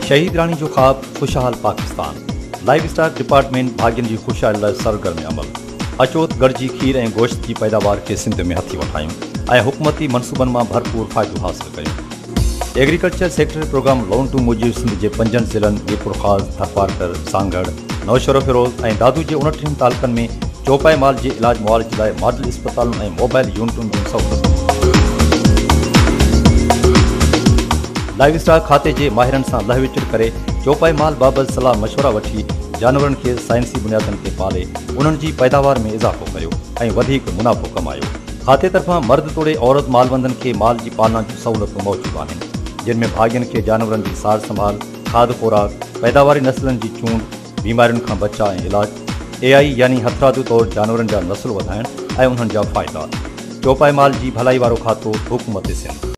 شهيد راڻي جو خواب خوشحال پاڪستان، لائيو اسٽاڪ ڊپارٽمينٽ ڀاڳين جي خوشحالي لاء سرگرم عمل، اچو ته گڏجي کير ۽ گوشت جي پيداوار کي سنڌ ۾ هٿي وٺايون ۽ حڪومتي منصوبن مان ڀرپور فائدو حاصل ڪيون. Agriculture sector program loan two موجب سنڌ جي پنجن ضلعن ميرپورخاص، ٿرپارڪر، سانگهڙ، نوشهروفيروز ۽ دادو جي اڻٽيهن تعلقن ۾ چوپائي مال جي علاج معالجي لاء ماڊل اسپتالن ۽ موبائل يونٽن جون سهولتون. لائيو اسٽاڪ کاتي جي ماهرن سان لهه وچڙ ڪري چوپائي مال بابت صلاح مشورا وٺي جانورن کي سائنسي بنيادن تي پالي انهن جي پيداوار ۾ اضافو ڪريو ۽ وڌيڪ منافعو ڪمايو. کاتي طرفان مرد توڙي عورت مالوندن کي مال جي پالنا جون سهولتون موجود آهن جن ۾ ڀاڳين کي جانورن جي سار سنڀال، کاڌ خوراڪ، پيداواري نسلن جي چونڊ، بيمارين کان بچاء ۽ علاج، اي آئي يعني هٿرادو طور جانورن جا نسل وڌائڻ ۽ انهن جا فائدا، چوپائي مال جي ڀلائي وارو کاتو، حڪومت سنڌ.